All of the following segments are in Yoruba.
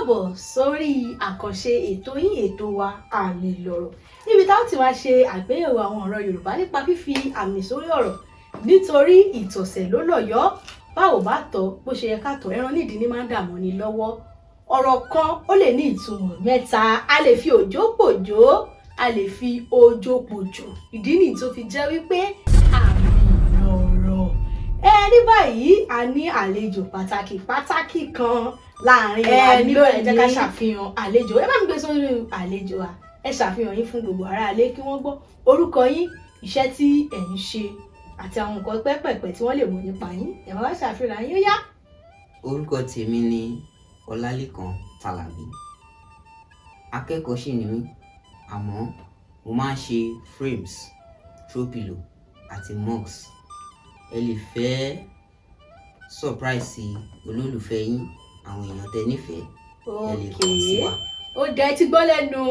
Káàbọ̀ sórí àkànṣe ètò yín, ètò wa, Àmì Lọ̀rọ̀, níbi tá a ti máa ṣe àgbéyẹ̀wò àwọn ọ̀rọ̀ Yorùbá nípa fífi àmì sórí ọ̀rọ̀, nítorí ìtọ̀sẹ̀ ló lọ̀yọ́. Báwo bá tọ́ bó ṣe yẹ ká tọ́, ẹran nídìí ní máa ń dààmú ni lọ́wọ́. Ọ̀rọ̀ kan ó lè ní ìtumọ̀ mẹ́ta. A lè fi òjò pòjó, a lè fi òjò pòjò. Ìdí nìyí tó fi jẹ́ wípé àmì lọ̀rọ̀. Ẹ ní báyìí, a ní àlejò pàtàkì pàtàkì kan láàrin wa. Ẹ ní ní báyìí, ẹ jẹ́ ká lónìí. ṣàfihàn àlejò. Ẹ bá mi gbé sórí àlejò wa. Ẹ ṣàfihàn yín fún gbogbo aráalé kí wọ́n gbọ́ orúkọ yín, iṣẹ́ tí ẹ̀ ń ṣe àti àwọn nǹkan pẹ́pẹ̀pẹ́ tí wọ́n lè mọ̀ nípa yín. Ẹ máa wá ṣàfihàn yín, ó yá. Orúkọ tèmi ni Ọlálékan Tàlàbí. Akẹ́kọ̀ọ́ sì ni mí, àmọ́ mo máa ń ṣe frames, throw pillow àti mugs. Ẹ lè fẹ́ surprise olólùfẹ́ yín, àwọn èèyàn tẹ́ nífẹ̀ẹ́, ẹ lè kàn sí wa. Ó dẹ ti gbọ́ lẹ́nu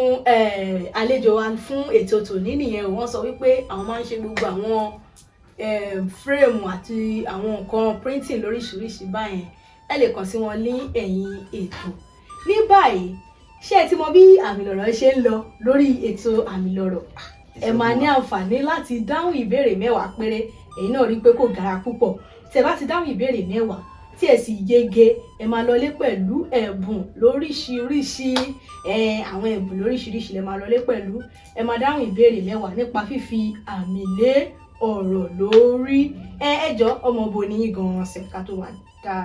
àlejò wa fún ètò tòní nìyẹn. Wọ́n sọ wípé àwọn máa ń ṣe gbogbo àwọn frame àti àwọn nǹkan printing lóríṣiríṣi báyẹn. Ẹ lè kàn sí wọn ní ẹ̀yìn ètò. Ní báyìí, ṣé ẹ ti mọ bí Àmì Lọ̀rọ̀ ṣe ń lọ lórí ètò Àmì Lọ̀rọ̀? Ẹ máa ní àǹfààní láti dáhùn ìbéèrè 10 péré. Èyí náà rí i pé kò gara púpọ̀. Tí ẹ bá ti dáhùn ìbéèrè 10 tí ẹ sì yege, ẹ máa lọlé pẹ̀lú ẹ̀bùn lóríṣiríṣi. Ẹ àwọn ẹ̀bùn lóríṣiríṣi lẹ máa lọlé pẹ̀lú. Ẹ máa dáhùn ìbéèrè 10 nípa fífi àmì lé ọ̀rọ̀ lórí. Ẹ jọ, ọmọ bo ni yín gan-an ṣe, ká tó wà dá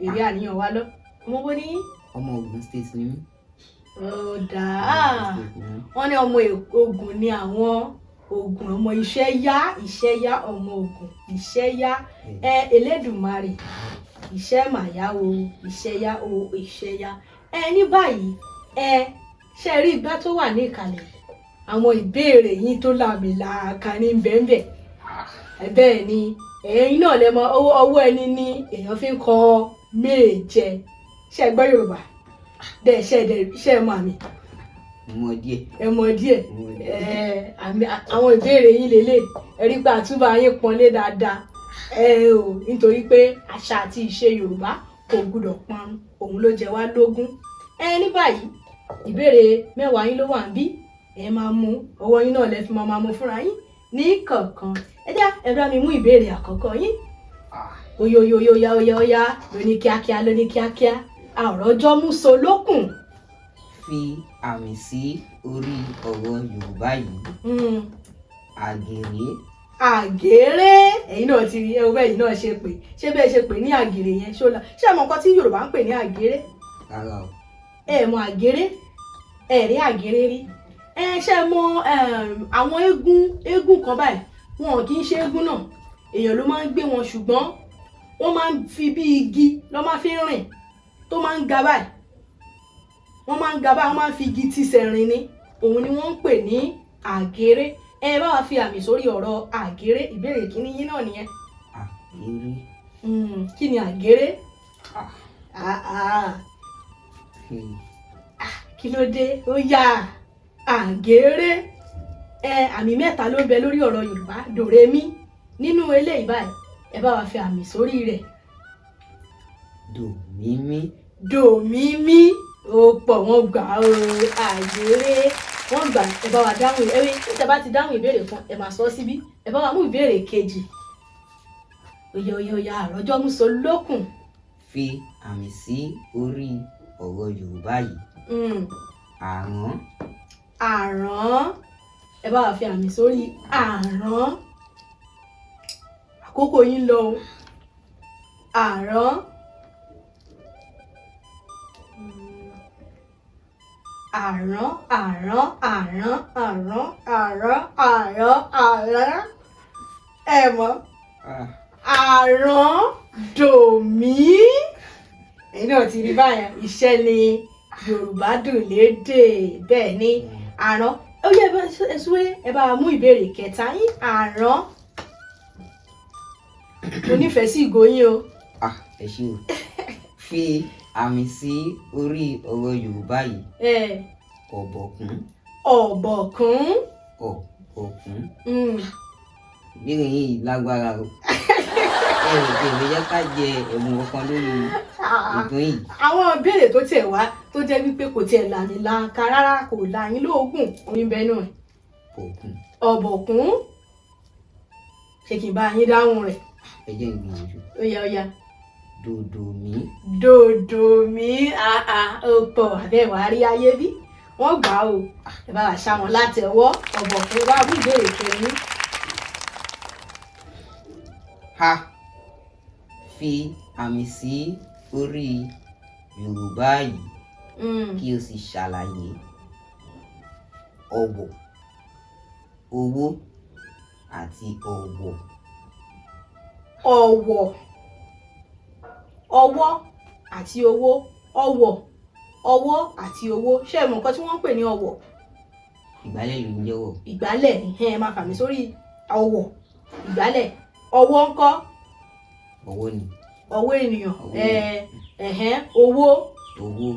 èrè àníyàn wa lọ? Ọmọ bo ni yín? Ọmọ Ògùn State ni mí. Ó dáa. Ọmọ Ògùn State ni mí. Wọ́n ní ọmọ Ògùn ni àwọn. Ògùn, ọmọ iṣẹ́ yá, iṣẹ́ yá, ọmọ Ògùn iṣẹ́ yá. Ẹ Elédùmarè, iṣẹ́ màyá o, iṣẹ́ yá o, iṣẹ́ yá. Ẹ ní báyìí, ẹ ṣe rí igbá tó wà ní ìkàlẹ̀, àwọn ìbéèrè yín tó làmìlàaka ní bẹ́ẹ̀nbẹ́ẹ̀. Bẹ́ẹ̀ ni, ẹ̀yin náà lẹ mọ ọwọ́ ọwọ́ ẹni ní èèyàn fi ń kọ méje. Ṣe gbọ́ Yorùbá dẹ̀? Ṣe dẹ̀ ṣe mọ àmì? Mo mọ díẹ̀. Ẹ mọ díẹ̀. Mo mọ díẹ̀. Ẹ àmì àwọn ìbéèrè yín lélẹ̀. Ẹ rí pé àtúbà yín pọ́nlé dáadáa ẹ o, nítorí pé àṣà àti ìṣe Yorùbá kò gbúdọ̀ parun, òun ló jẹ wá lógún. Ẹ ní báyìí, ìbéèrè 10 yín ló wà ń bí. Ẹ máa mú ọwọ́ yín náà lẹ fi máa mú fúnra yín ní kọ̀ọ̀kan. Ẹ já, ẹ bá mi mú ìbéèrè àkọ́kọ́ yín. Oyoyoyoya, oya oya, lóní kíákíá, lóní kíákíá. Àròjọ mú so lókùn. Fi àmì sí orí ọ̀rọ̀ Yorùbá yìí. Àgèrè. Àgèrè. Ẹ̀yin náà ti rí ẹ bẹ́ẹ̀. Yìí náà ṣe pé, ṣé bẹ́ẹ̀ ṣe pé ní àgèrè yẹn ṣó la? Ṣé ẹ mọ nǹkan tí Yorùbá ń pè ní àgèrè? Rárá o. Ẹ mọ àgèrè? Ẹ rí àgèrè rí? Ẹ ṣe mọ àwọn eégún, eégún kan báyìí, wọn kì í ṣe eégún náà, èèyàn ló máa ń gbé wọn, ṣùgbọ́n wọ́n máa ń fi bí igi lọ́ máa fi ń rìn, tó máa ń ga báyìí. Wọ́n máa ń ga báyìí, wọ́n máa ń fi igi tisẹ̀ rìn ni. Òun ni wọ́n ń pè ní àgèrè. Ẹ bá wa fi àmì sórí ọ̀rọ̀ àgèrè. Ìbéèrè kìíní yín náà nìyẹn. Àgèrè. Kí ni àgèrè? Ah, ah. Kí ló dé? Ó yá, àgèrè. Ẹ àmì mẹ́ta ló ń bẹ lórí ọ̀rọ̀ Yorùbá dòrèmí. Nínú eléyìí báyìí, ẹ bá wa fi àmì sórí rẹ̀. Dòmímí. Dòmímí. Ó pọ̀, wọ́n gbà ó. Àgèrè, wọ́n gbà. Ẹ bá wa dáhùn. Ẹ tẹ́ bá ti dáhùn ìbéèrè kan, ẹ máa sọ síbí. Ẹ bá wa mú ìbéèrè kejì. Oya oya oya, àròjọ múso lókùn. Fi àmì sí orí ọ̀rọ̀ Yorùbá yìí. Àrán. Àrán. Ẹ bá wa fi àmì sórí àrán. Àkókò yín lọ o. Àrán, àrán, àrán, àrán, àrán, àrán, àrán, àrán. Ẹ mọ̀? Àrán dòmí. Ẹ̀yin náà ti rí báyẹn, iṣẹ́ ni Yorùbá dùn lédè. Bẹ́ẹ̀ ni, àrán. Ó yẹ ẹ súwé, ẹ bá wa mú ìbéèrè kẹta yín. Àrán. Mo nífẹ̀ẹ́ sí ìgò yín o. Ah, ẹ ṣé o. Fi àmì sí orí ọ̀rọ̀ Yorùbá yìí. Ọ̀bọ̀kún. Ọ̀bọ̀kún. Ọ̀bọ̀kún. Ìbéèrè yìí lágbára o. Ẹ ò tẹ̀lé jẹ́ ká jẹ ẹ̀bùn kankan lórí. Ìgbín yìí. Àwọn ìbéèrè tó tiẹ̀ wá tó jẹ́ wípé kò tiẹ̀ là ní làǹkà rárá, kò là yín lóògùn orin bẹ́ẹ̀ náà. Òkun. Ọ̀bọ̀kún. Ṣé kí n bá yín dáhùn rẹ̀? Ẹ jẹ́ n gbìyànjú. Ó yá, ó yá. Dòdò mi. Dòdò mi, àà, ó pọ̀. Àbẹ̀wò àrí ayé bí wọ́n gbà á o. Ẹ bá wa ṣá wọn láti ọwọ́. Ọ̀bọ̀kún wá mú ìbéèrè kẹrin. Ha, fi àmì sí orí Yorùbá yìí kí o sì ṣàlàyé ọ̀wọ̀, owó àti ọ̀wọ̀. Ọ̀wọ̀, ọwọ́ àti owó. Ọ̀wọ̀, ọwọ́ àti owó. Ṣé ẹ mọ̀ nǹkan tí wọ́n ń pè ní ọ̀wọ̀? Ìgbálẹ̀ ló ń jẹ́wọ̀. Ìgbálẹ̀. Ìhẹ́n, ẹ máa fàmì sórí ọ̀wọ̀, ìgbálẹ̀. Ọwọ́ ńkọ́? Ọwọ́ ni. Ọwọ́ ènìyàn. Ọwọ́. Ẹ̀hẹ́n, owó. Owó.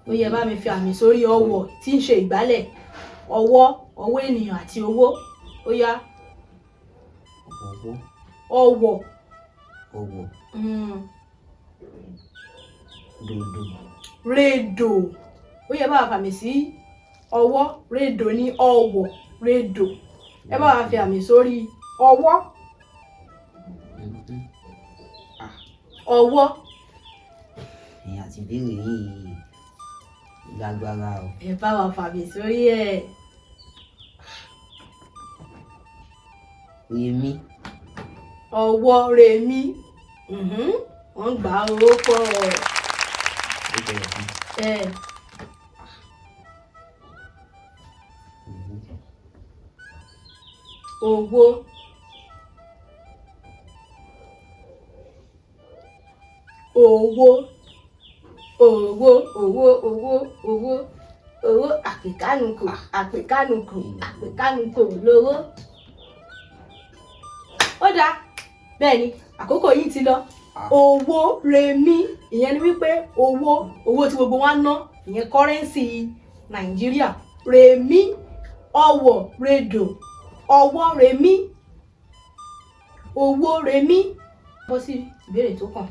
Ó yẹ, bá mi fi àmì sórí ọ̀wọ̀ tí ń ṣe ìgbálẹ̀, ọwọ́, ọwọ́ ènìyàn àti owó. Ó yá. Ọwọ́. Ọ̀wọ̀. Ọ̀wọ̀. Dòdò. Rédò. Ó yẹ, bá wa fàmì sí ọwọ́. Rédò ní ọ̀wọ̀, rédò. Ẹ bá wa fi àmì sórí ọwọ́. Ọwọ́. Ẹ̀yin àti ìbéèrè yìí lágbára o. Ẹ bá wa fàmì sórí ẹ̀. Remi. Ọwọ́ rèmí. Wọ́n gbà owó pọ̀. Ó bẹ̀rẹ̀ fún. Ẹ. Owó. Owó. Owó, owó, owó, owó, owó, owó. Àpèkánukò, àpèkánukò, àpèkánukò lówó. Ó dáa, bẹ́ẹ̀ ni, àkókò yìí ti lọ. Owó rèmí, ìyẹn ni wípé owó, owó tí gbogbo wa ń ná, ìyẹn currency Nàìjíríà. Rèmí, ọwọ̀, redò, ọwọ́ rèmí, owó rèmí. Bọ́ sí ìbéèrè tó kàn.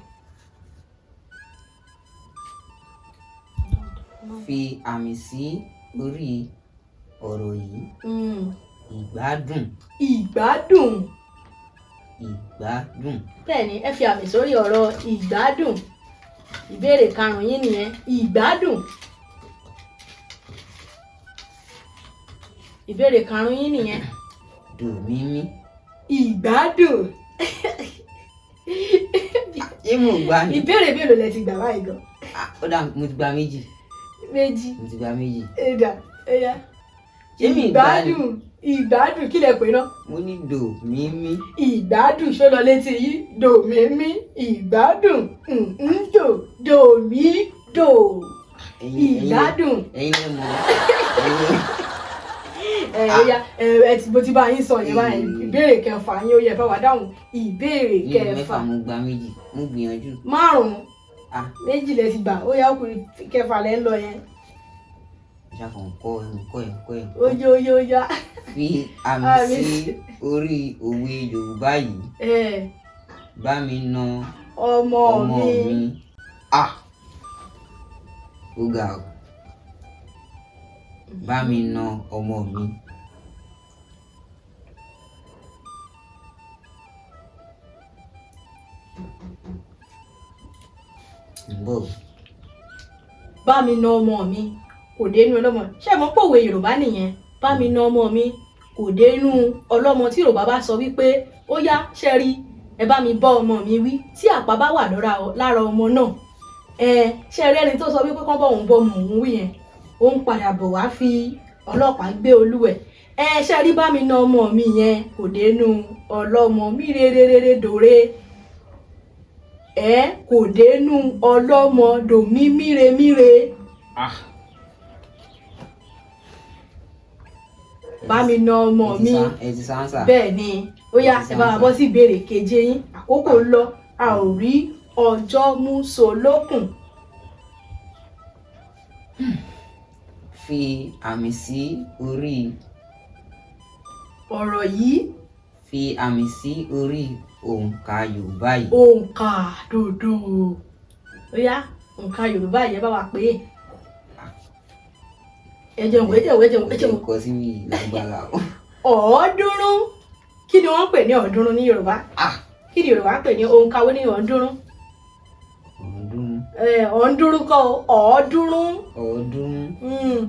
Fi àmì sí orí ọ̀rọ̀ yìí. Ìgbádùn. Ìgbádùn. Ìgbádùn. Bẹ́ẹ̀ ni, ẹ fi àmì sórí ọ̀rọ̀ ìgbádùn. Ìbéèrè karùn-ún yín nìyẹn, ìgbádùn. Ìbéèrè karùn-ún yín nìyẹn. Dòmímí. Ìgbádùn. Ṣé mò ń gbá ni? Ìbéèrè mélòó lẹ ti gbà báyìí gan? Ah, ó dà, mo ti gba méjì. Méjì. Mo ti gba méjì. Ẹ̀dà ẹ̀yà. Ṣé mi gbá ni? Ìgbádùn, ìgbádùn, kí lẹ pè náà? Mo ní dòmímí. Ìgbádùn, ṣó lọ létí yìí? Dòmímí, ìgbádùn, dò, dòmí, dò. Ẹ̀yin ẹ̀yin Ìgbádùn. Ẹ̀yin lẹ mọ̀. Ẹ̀yin. Ẹ ó yá, ẹ ti, mo ti bá yín sọ yẹn báyìí. Ìbéèrè kẹfà yín, ó yẹ bá wa dáhùn ìbéèrè Nínú kẹfà. mẹ́fà, mo gba méjì. Mo gbìyànjú. Márùn-ún. Ah. Méjì lẹ ti gbà. Ó yá, ọkùnrin kẹfà lẹ ń lọ yẹn. Ṣàkàn kọ́ ẹ̀ ń kọ́ ẹ̀ ń kọ́ ẹ̀ ń Ó kọ́. yá, ó yá, ó yá. Fi àmì Àmì sí sí. orí òwe Yorùbá yìí. Bá mi na ọmọ ọmọ mi. mi. Ah! Ó ga o. Bá mi na ọmọ mi. Ń bọ̀. Bá mi na ọmọ mi kò dénú ọlọ́mọ. Ṣé mo pòwe Yorùbá nìyẹn? Bá mi na ọmọ mi kò dénú ọlọ́mọ. Tí Yorùbá bá sọ wípé ó yá, ṣe rí, ẹ bá mi bá ọmọ mi wí, tí àpá bá wà lára ọmọ náà, ẹ ṣe rí, ẹni tó sọ wípé kán bọ̀ òun bọ́ ọmọ òun wí yẹn, ó ń padà bọ̀ wá fi ọlọ́pàá gbé olúwẹ̀. Ẹ ṣe rí, bá mi na ọmọ mi yẹn kò dénú ọlọ́mọ mi, réréréré dòre, ẹ kò dénú ọlọ́mọ, dòmí míremíre. Ah! Bá mi na ọmọ Ẹ ti mi. Ẹ ti sáńsà. Bẹ́ẹ̀ ni, ó yá, Ẹ ti ẹ bá wa sáńsà. bọ́ sí ìbéèrè keje yín. Àkókò ń lọ, a ò rí ọjọ́ mú so lókùn. Fi àmì sí orí ọ̀rọ̀ yìí. Fi àmì sí orí òǹkà Yorùbá yìí. Òǹkà dòdò. Ó yá, òǹkà Yorùbá yẹn bá wa pè é. Ẹ jẹun, ẹ jẹun, ẹ jẹun, ẹ jẹun. Kọ sí mi lágbára o. 300. Kí ni wọ́n ń pè ní 300 ní Yorùbá? Ah! Kí ni Yorùbá ń pè ní òǹkà wo ní 300? 300. 300 kọ́ o, 300. 300.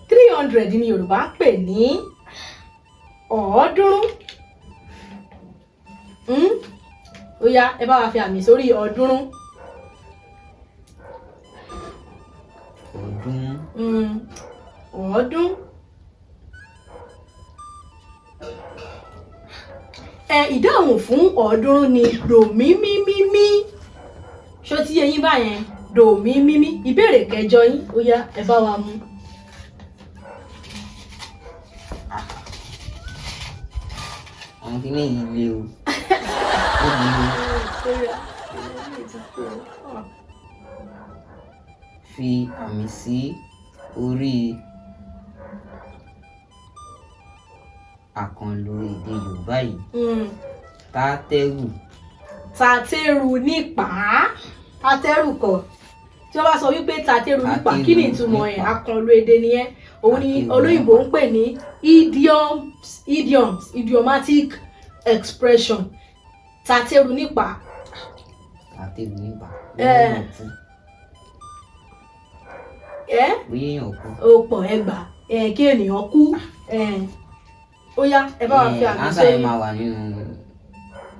300 ní Yorùbá ń pè ní 300. Ó yá, ẹ bá wa fi àmì sórí 300. 300. 300. Ẹ ìdáhùn fún 300 ni dòmímímímí. Ṣó ti yé yín báyẹn? Dòmímímí. Ìbéèrè kẹjọ yín, ó yá, ẹ bá wa mú. Àwọn kìíní yìí le o. Ó le o. Fi àmì sí orí àkànlò èdè Yorùbá yìí. Tátẹ́rù. Tàtẹ́rù nípa. Tàtẹ́rù kọ̀. Tí wọ́n bá sọ wípé tàtẹ́rù nípa, kí ni ìtumọ̀ ẹ̀? Àkànlò èdè nìyẹn. Òun ni olóyìnbó ń pè ní idioms, idiomatic expression. Tàtẹ́rù nípa. Tàtẹ́rù nípa. Bóyá èèyàn kú. Ó pọ̀ ẹgbàá. Kí ènìyàn kú. Ó yá, ẹ bá wa fi àmì Ánsà sórí. yẹn máa wà nínú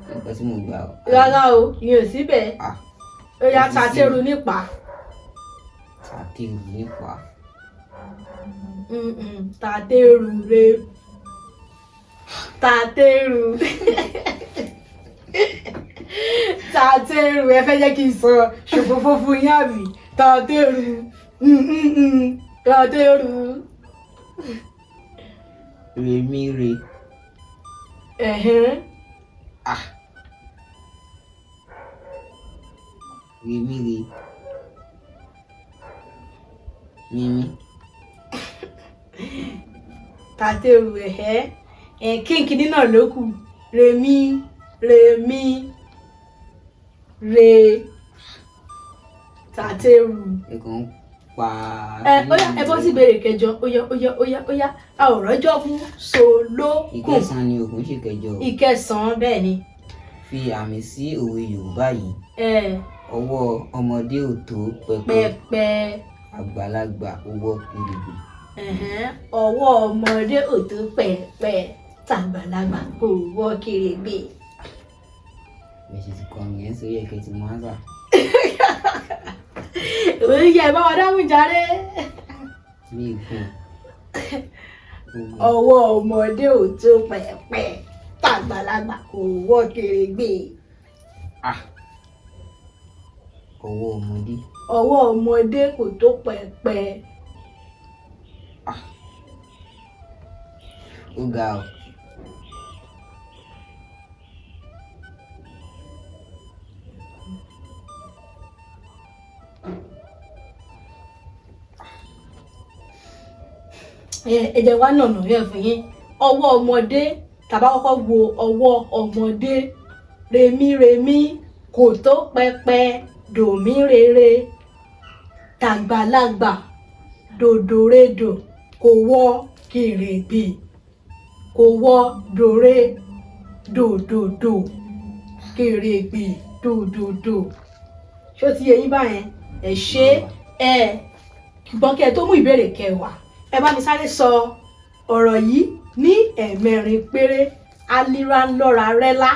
nǹkan tí mo gbà o. Rárá o, ìyẹn ò síbẹ̀. Ó yá, tàtẹ́rù nípa. Tàtẹ́rù nípa. Tàtẹ́rù re. Tàtẹ́rù. Tàtẹ́rù, ẹ fẹ́ jẹ́ kí n sọ ṣòfófó fún yín àbí? Tàtẹ́rù. Tàtẹ́rù. Rèmíre. Rèmíre. Mímí. Tàtẹ́rù ẹ̀hẹ́. Kínkínní náà ló kù. Rèmí, rèmí, re. Tàtẹ́rù. Ẹ kàn ń pa. Ó yá, ẹ bọ́ sí ìbéèrè kẹjọ. Ó yá, ó yá, ó yá, ó yá. A ò rọ́jọ́ mú solókùn. Ìkẹsàn-án ni òkun ṣe kẹjọ. Ìkẹsàn-án, bẹ́ẹ̀ ni. Fi àmì sí òwe Yorùbá yìí. Ọwọ́ ọmọdé ò tó pẹpẹ. Pẹpẹ. Àgbàlagbà ò wọ kèrègbè. Ọwọ́ ọmọdé ò tó pẹpẹ, tàgbàlagbà kò wọ kèrègbè. Bẹ́ẹ̀ ṣe ti kọrin yẹn sórí ẹ̀kẹ́ tí mo á sà. Ó yẹ, ẹ bá wa dáhùn jàre. Mi ì kún. Ọwọ́ ọmọdé ò tó pẹpẹ, tàgbàlagbà kò wọ kèrègbè. Ọwọ́ ọmọdé. Ọwọ́ ọmọdé kò tó pẹpẹ. Ó ga o. Ẹ jẹ́ wá nànà yẹn fún yín. Ọwọ́ ọmọdé, tàbá kọ́kọ́ wo ọwọ́ ọmọdé, rèmírèmí kò tó pẹpẹ, dòmírere, tàgbàlagbà dòdòredò kò wọ kèrègbè, kò wọ dòre dòdòdò kèrègbè dòdòdò. Ṣó ti yé yín báyẹn? Ẹ ṣé. Ẹ ṣùgbọ́n kí ẹ tó mú ìbéèrè kẹwàá, ẹ bá mi sáré sọ ọ̀rọ̀ yìí ní ẹ̀ẹ̀mẹrin péré. Alira ńlọra rẹ́lá.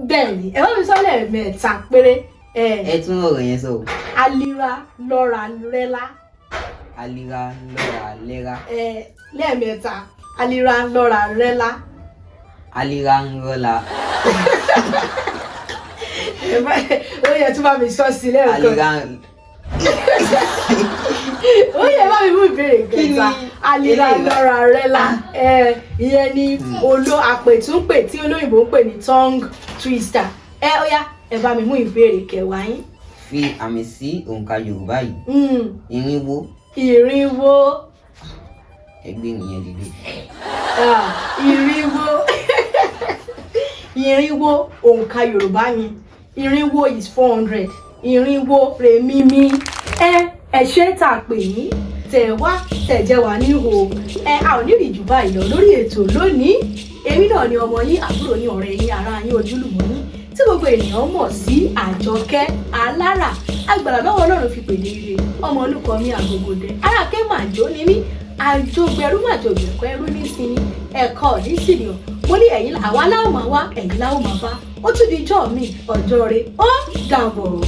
Bẹ́ẹ̀ ni, ẹ bá mi sọ lẹ́ẹ̀mẹ́ta péré. Ẹ tún ọ̀rọ̀ yẹn sọ. Alira lọ́ra rẹ́lá. Alira lọ́ra lẹ́ra. Lẹ́ẹ̀mẹ́ta. Alira lọ́ra rẹ́lá. Alira ńrọ́lá. Ó yẹ tún bá mi sọ sí lẹ́ẹ̀kan. Alira. Ó yẹ bá mi mú ìbéèrè kẹta. Alira lọ́ra rẹ́lá. Ìyẹn ni olo àpètúnpè tí olóyìnbó ń pè ní tongue twister. Ẹ ó yá, ẹ bá mi mú ìbéèrè kẹwàá yín. Fi àmì sí òǹkà Yorùbá yìí. 400. 400. Ẹgbẹ́ nìyẹn dìde. Ah, 400. 400 òǹkà Yorùbá ni. 400 is 400. 400 rèmímí. Ẹ ṣe tá a pè yín, tẹ̀ wá, tẹ̀ jẹ́ wá níhò. Ẹ a ò ní rí jù báyìí lọ lórí ètò lónìí. Èmi náà ni ọmọ yín, àbúrò yín, ọ̀rẹ́ yín, ará yín, ojúlùmọ̀ yín, tí gbogbo ènìyàn mọ̀ sí Àjọkẹ́ Alára Agbára lọ́wọ́ Ọlọ́run fi pèdè ire ọmọ olùkọ́ mi àgògòdè aráké màjò ni mí, àjọgbẹrú màjọgbẹ̀kọ ẹrú ní sinmi ẹ̀kọ́ ní sìnìyàn. Mo ní ẹ̀yin àwa láwọn máa wá, ẹ̀yin láwọn máa bá. Ó tún di ijọ́ mi, ọjọ́ rẹ̀, ó dàbọ̀.